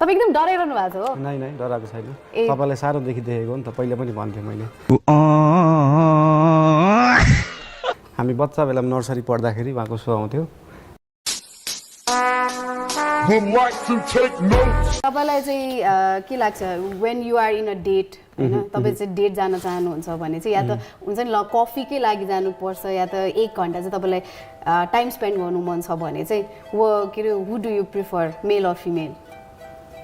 तपाईँ एकदम डराइरहनु भएको छ हो? नै डराएको छैन। तपाईँलाई सारोदेखि देखेको नि त, पहिले पनि भन्थेँ मैले। हामी बच्चा बेलामा नर्सरी पढ्दाखेरि उहाँको सो आउँथ्यो। तपाईँलाई चाहिँ के लाग्छ when you are in a date हैन, तपाईँ चाहिँ डेट जान चाहनुहुन्छ भने चाहिँ या त हुन्छ नि ल कफीकै लागि जानुपर्छ या त 1 घण्टा चाहिँ तपाईँलाई टाइम स्पेन्ड गर्नु मन छ भने चाहिँ के अरे who do you prefer, male or female?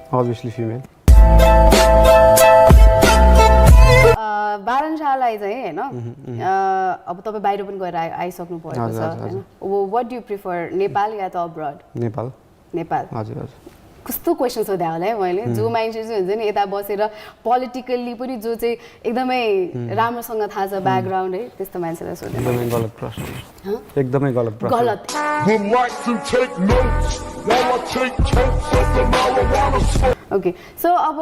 Obviously female. बारनशाहलाई चाहिँ हैन अब तपाईँ बाहिर पनि गएर आइसक्नु भएको छ हैन, what do you prefer, Nepal या त अब्रड? नेपाल। हजुर कस्तो क्वेसन सोधे होला है मैले। जो मान्छे चाहिँ हुन्छ नि यता बसेर पोलिटिकल्ली पनि जो चाहिँ एकदमै राम्रोसँग थाहा छ ब्याकग्राउन्ड है, त्यस्तो मान्छेलाई सोधे। एकदमै गलत प्रश्न। एकदमै गलत प्रश्न। गलत। ओके, सो अब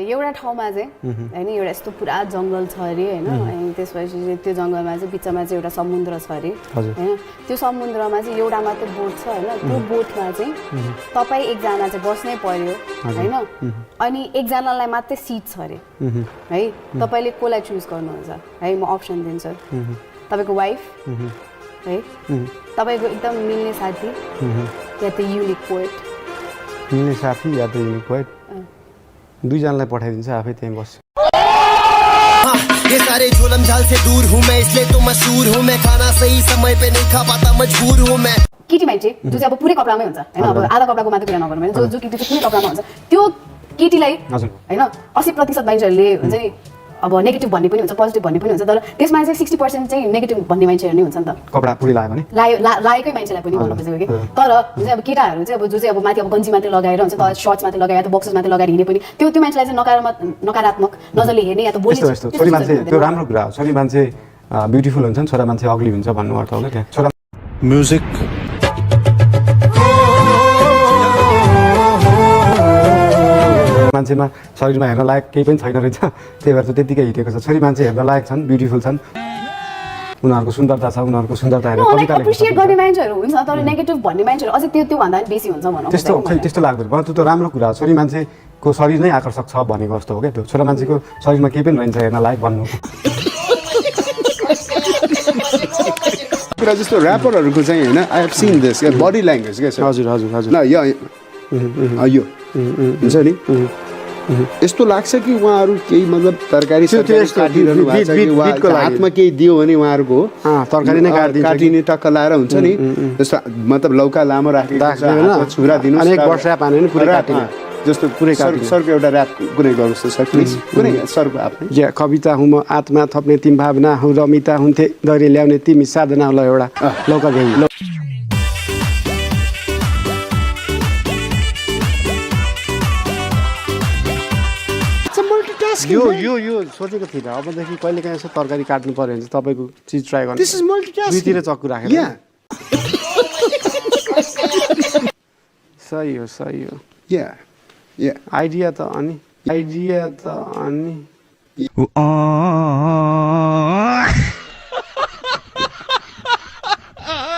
एउटा ठाउँमा चाहिँ हैन, एउटा यस्तो पुरा जङ्गल छ अरे हैन, अनि त्यसपछि चाहिँ त्यो जङ्गलमा चाहिँ बिचमा चाहिँ एउटा समुद्र छ अरे हैन, त्यो समुद्रमा चाहिँ एउटा मात्रै बोट छ हैन, त्यो बोटमा चाहिँ तपाईँ एकजना चाहिँ बस्नै पर्यो हैन, अनि एकजनालाई मात्रै सिट छ अरे है, तपाईँले कसलाई चुज गर्नुहुन्छ है? म अप्सन दिन्छु। तपाईँको वाइफ है, तपाईँको एकदम मिल्ने साथी या त युनिक पोएट? मिल्ने साथी या त युनिक पोएट, दुईजनालाई पठाइदिन्छ, आफै त्यहीँ बस्छु। ये सारे झोलम झाल से दूर हूँ मैं, इसलिए तो मशहूर हूँ मैं, खाना सही समय पे नहीं खा पाता मजबूर हूँ मैं। केटी मान्छे जो चाहिँ अब पुरै कपडामै हुन्छ हैन, अब आधा कपडाको मात्र कुरा नगरौँ हैन, जो केटी चाहिँ पुरै कपडामा हुन्छ त्यो केटीलाई हैन 80% मान्छेहरूले हुन्छ नि अब नेगेटिभ भन्ने पनि हुन्छ, पोजिटिभ भन्ने पनि हुन्छ, तर त्यसमा चाहिँ 60% चाहिँ नेगेटिभ भन्ने मान्छेहरू नै हुन्छ नि त। कपडा पुरै लाग्यो भने लागेकै मान्छेलाई पनि भन्नु खोजेको कि, तर हुन्छ अब केटाहरू चाहिँ अब जो चाहिँ अब माथि अब गन्जी मात्रै लगाएर हुन्छ, त सर्ट्स मात्रै लगाएर त बक्सेस मात्रै लगाएर हिँडे पनि त्यो मान्छेलाई चाहिँ नकारात्मक नजरले हेर्ने या त बोल्ने। छोरी मान्छे त्यो राम्रो कुरा हो, छोरी मान्छे ब्युटिफुल हुन्छ नि, छोरा मान्छे अग्ली हुन्छ भन्नु अर्थ हो क्या। छोरा म्युजिक मान्छेमा शरीरमा हेर्न लायक केही पनि छैन रहेछ, त्यही भएर चाहिँ त्यतिकै हिँडेको छ। छोरी मान्छे हेर्न लायक छन्, ब्युटिफुल छन्, उनीहरूको सुन्दरता छ, उनीहरूको सुन्दरता हेरेर कविता लेख्न एप्रिसिएट गर्ने मान्छेहरू हुन्छ, तर नेगेटिभ भन्ने मान्छेहरू अझै त्यो भन्दा पनि बेसी हुन्छ भनौँ। त्यस्तो लाग्दैन मलाई, त्यो त राम्रो कुरा हो। छोरी मान्छेको शरीर नै आकर्षक छ भनेको जस्तो हो क्या त्यो, छोरा मान्छेको शरीरमा केही पनि रहन्छ हेर्न लायक भन्नु। कुरा जस्तो ऱ्यापरहरूको चाहिँ होइन, I have seen this body language क्या। हजुर ल यो हुन्छ नि, यस्तो लाग्छ कि उहाँहरू केही मतलब तरकारी काटिरहनु भएको छ कि उहाँको हातमा केही दियो भने उहाँहरूको तरकारी नै काटिने टक्क लाएर हुन्छ नि, जस्तो मतलब लौका लामो राखेको छुरा दिनु जस्तो पुरै सरको एउटा ऱ्याप कुनै गर्नुहोस् त सर प्लिज, कुनै सरको आफ्नो। या कविता हुँ म आत्मा थप्ने तिमी भावना हुँ, रमिता हुन्थे दैरे ल्याउने तिमी साधना होला एउटा लौका गई। यो सोचेको थिइनँ, अबदेखि कहिले काहीँ यसो तरकारी काट्नु पर्यो भने चाहिँ तपाईँको चिज ट्राई गर्नु। This is multitasking. दुईतिर चक्कु राखेर। सही हो। या आइडिया त अनि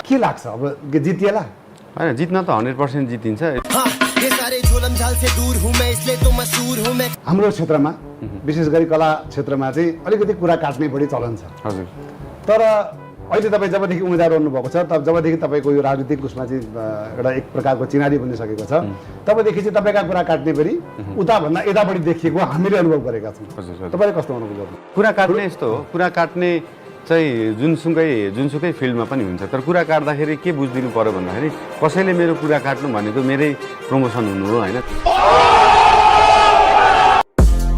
के लाग्छ अब जितिएला? होइन, जित्न त 100% जितिन्छ। हाम्रो क्षेत्रमा विशेष गरी कला क्षेत्रमा चाहिँ अलिकति कुरा काट्ने बढी चलन छ। हजुर, तर अहिले तपाईँ जबदेखि उम्मेदवार रहनुभएको छ, तब जबदेखि तपाईँको यो राजनीतिक उसमा चाहिँ एउटा एक प्रकारको चिनारी बनिसकेको छ, तबदेखि चाहिँ तपाईँका कुरा काट्ने पनि उताभन्दा यता बढी देखिएको हामीले अनुभव गरेका छौँ। तपाईँले कस्तो अनुभव गर्नु? कुरा काट्ने यस्तो हो, कुरा काट्ने चाहिँ जुनसुकै फिल्डमा पनि हुन्छ, तर कुरा काट्दाखेरि के बुझिदिनु पर्यो भन्दाखेरि कसैले मेरो कुरा काट्नु भनेको मेरै प्रमोसन हुनु हो होइन।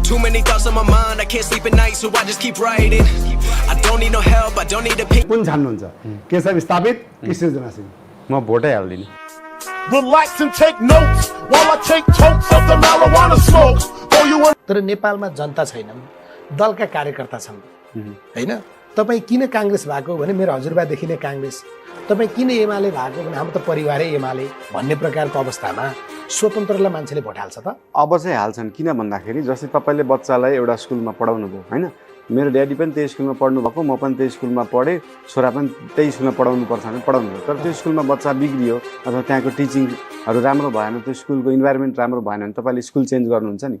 Too many thoughts on my mind, I can't sleep at night, so I just keep writing. I don't need no help, I don't need a pick. कुन छान्नुहुन्छ, केशव स्थापित कि सृजना सिंह? म भोटै हाल्दिनँ। Relax and take notes while I take totes of the marijuana smokes. तर नेपालमा जनता छैनन्, दलका कार्यकर्ता छन् हैन। तपाईँ किन काङ्ग्रेस भएको भने मेरो हजुरबादेखि नै काङ्ग्रेस, तपाईँ किन एमाले भएको भने हाम्रो त परिवारै एमाले भन्ने प्रकारको अवस्थामा स्वतन्त्रलाई मान्छेले भोट हाल्छ त? अब चाहिँ हाल्छन्, किन भन्दाखेरि जस्तै तपाईँले बच्चालाई एउटा स्कुलमा पढाउनु भयो होइन, मेरो ड्याडी पनि त्यही स्कुलमा पढ्नु भएको, म पनि त्यही स्कुलमा पढेँ, छोरा पनि त्यही स्कुलमा पढाउनु पर्छ भने पढाउनु भयो। तर त्यो स्कुलमा बच्चा बिग्रियो अथवा त्यहाँको टिचिङहरू राम्रो भएन, त्यो स्कुलको इन्भाइरोमेन्ट राम्रो भएन भने तपाईँले स्कुल चेन्ज गर्नुहुन्छ नि।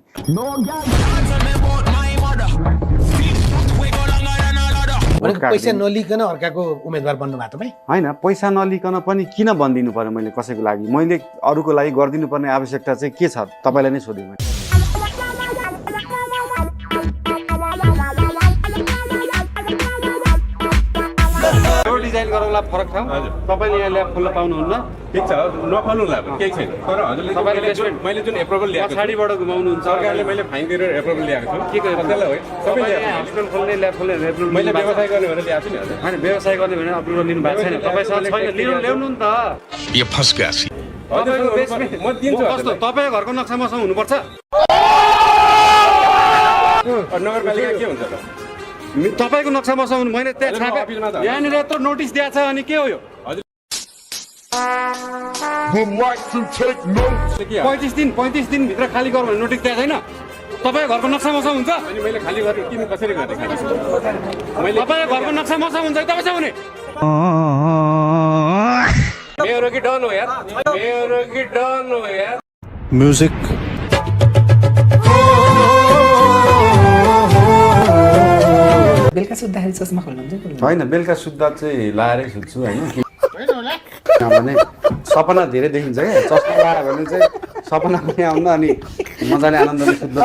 पैसा नलिकन अर्काको उम्मेदवार बन्नु भएको तपाईँ? होइन, पैसा नलिकन पनि किन बनिदिनु पर्यो मैले कसैको लागि? मैले अरूको लागि गरिदिनु पर्ने आवश्यकता चाहिँ के छ तपाईँलाई नै सोधेँ मैले। डिजाइन गरौँला फरक ठाउँ, तपाईँले यहाँ ल्याब खोल्न पाउनुहुन्न। ठिक छ, नखोल्नुलाई पनि केही छैन। तर हजुरले मैले जुन एप्रुभल ल्याएको छु पछाडिबाट घुमाउनुहुन्छ। सरकारले मैले फाइन तिरेर एप्रुभल ल्याएको छु। के गर्नु त्यसलाई हो सबै हस्पिटल खोल्ने ल्याब खोल्ने एप्रुभल मैले व्यवसाय गर्ने भनेर ल्याएको छु नि हजुर। होइन, व्यवसाय गर्ने भने अप्रुभल लिनु भएको छैन। तपाईँसँग छैन, ल्याउनु नि त। यो फस गएछ। म दिन्छु। कस्तो तपाईँको घरको नक्सा मसँग हुनुपर्छ? नगरपालिका के हुन्छ त? तपाईँको नक्सा मसँग हुनु, मैले त्यहाँ छापे यहाँनिर यत्रो नोटिस दिएको छ अनि के हो यो? Relax and take notes. 35 दिनभित्र खाली गर भने नोटिस दिएको छैन? तपाईँको घरको नक्सा मसँग हुन्छ? अनि मैले खाली गरेँ किन कसरी गरेँ खाली? तपाईँको घरको नक्सा मसँग हुन्छ, तपाईँसँग हुने? मेरो कि डन हो यार, मेरो कि डन हो यार। म्युजिक बेलुका सुत्दाखेरि चस्मा खोल्नुहुन्छ? होइन, बेलुका सुत्दा चाहिँ लाएरै सुत्छु होइन। किनभने सपना धेरै देखिन्छ क्या, चस्मा लगायो भने चाहिँ सपना पनि आउनु अनि मजाले आनन्दले सुत्नु।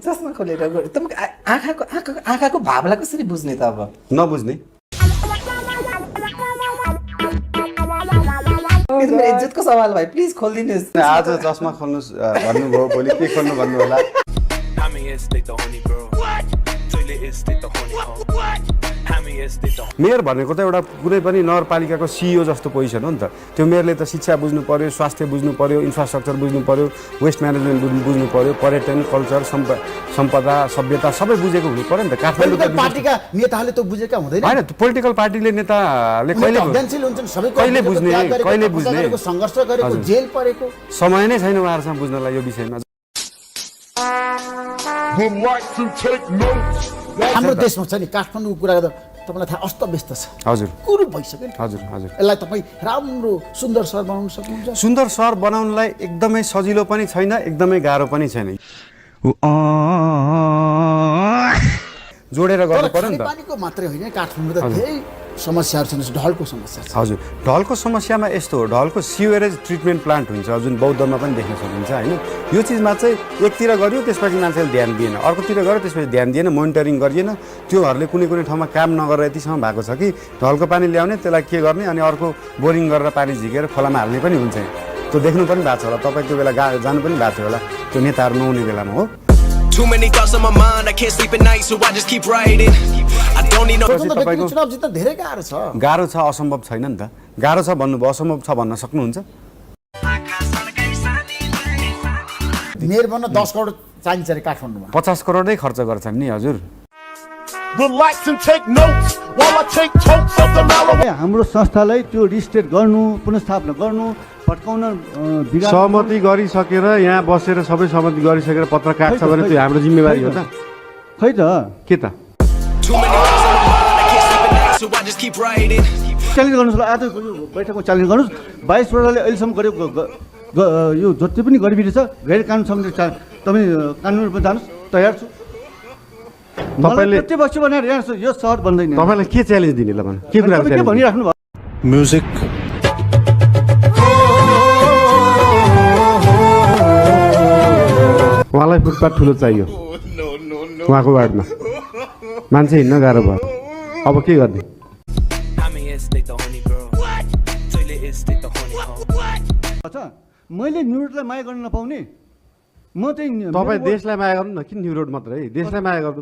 चस्मा खोलेर तपाईँ आँखाको भावलाई कसरी बुझ्ने त? अब नबुझ्ने मेरो इज्जतको सवाल भाइ, प्लिज खोलिदिनुहोस्। आज चस्मा खोल्नु भन्नुभयो, भोलि के खोल्नु भन्नु होला। मेयर भनेको त एउटा कुनै पनि नगरपालिकाको सिइओ जस्तो पोजिसन हो नि त। त्यो मेयरले त शिक्षा बुझ्नु पर्यो, स्वास्थ्य बुझ्नु पर्यो, इन्फ्रास्ट्रक्चर बुझ्नु पर्यो, वेस्ट म्यानेजमेन्ट बुझ्नु पर्यो, पर्यटन, कल्चर, सम्पदा, सभ्यता सबै बुझेको हुनु पर्यो नि त। काठमाडौँ पार्टीका नेताले त बुझेका हुँदैन। होइन, पोलिटिकल पार्टीले नेताले कहिले बुझ्ने सङ्घर्ष गरेको, जेल परेको समय नै छैन उहाँहरूसँग बुझ्नलाई यो विषयमा। Relax and take notes. हाम्रो देशमा छ नि काठमाडौँको कुरा गर्दा तपाईँलाई थाहा अस्तव्यस्त छ। हजुर कुरो भइसक्यो नि। हजुर हजुर। यसलाई तपाईँ राम्रो सुन्दर सहर बनाउन सक्नुहुन्छ? सुन्दर सहर बनाउनलाई एकदमै सजिलो पनि छैन, एकदमै गाह्रो पनि छैन। जोडेर गर्नु पर्यो नि त। पानीको मात्रै होइन, काठमाडौँ त धेरै समस्याहरू छन्। ढलको समस्या छ। हजुर, ढलको समस्यामा यस्तो हो, ढलको सिवेरेज ट्रिटमेन्ट प्लान्ट हुन्छ जुन बौद्धमा पनि देख्न सकिन्छ होइन। यो चिजमा चाहिँ एकतिर गर्यो त्यसपछि मान्छेले ध्यान दिएन, अर्कोतिर गर्यो त्यसपछि ध्यान दिएन, मोनिटरिङ गरिएन। त्योहरूले कुनै कुनै ठाउँमा काम नगरेर यतिसम्म भएको छ कि ढलको पानी ल्याउने, त्यसलाई के गर्ने, अनि अर्को बोरिङ गरेर पानी झिकेर खोलामा हाल्ने पनि हुन्छ। त्यो देख्नु पनि भएको छ होला, तपाईँ त्यो बेला जानु पनि भएको थियो होला, त्यो नेताहरू नहुने बेलामा हो। Too many thoughts on my mind, I can't sleep at night, so I just keep writing. I don't need no. चुनाव जित्न धेरै गाह्रो छ। गाह्रो छ, असम्भव छैन नि त। गाह्रो छ भन्नुभयो, असम्भव छ भन्न सक्नुहुन्छ? मेयर बन्न 10 करोड चाहिन्छ अरे काठमाडौँमा। 50 करोडै खर्च गर्छन् नि हजुर। Relax and take notes while I take totes of the marijuana. हाम्रो संस्थालाई त्यो रिस्टेट गर्नु, पुनर्स्थापना गर्नु, फर्काउन सहमति गरिसकेर यहाँ बसेर सबै सहमति गरिसकेर पत्र काट्छ भने त्यो हाम्रो जिम्मेवारी हो त? खै त के त? च्यालेन्ज गर्नुहोस्, आज बैठकमा च्यालेन्ज गर्नुहोस्। 22 वडाले अहिलेसम्म गरेको यो जति पनि गरिबी छ गैर कानुन सम्बन्धी तपाईँ कानुनमा जानुहोस्, तयार छु। तपाईँले कति वर्ष भनेर यो सहर बन्दैन। तपाईँलाई के च्यालेन्ज दिने ल भन, के कुरा भनिराख्नु भयो? म्युजिक उहाँलाई फुटपाथ ठुलो चाहियो उहाँको वार्डमा, मान्छे हिँड्न गाह्रो भयो। अब के गर्ने? मैले न्यु रोडलाई माया गर्न नपाउने? म चाहिँ तपाईँ देशलाई माया गर्नु न, किन न्यु रोड मात्रै, देशलाई माया गर्नु।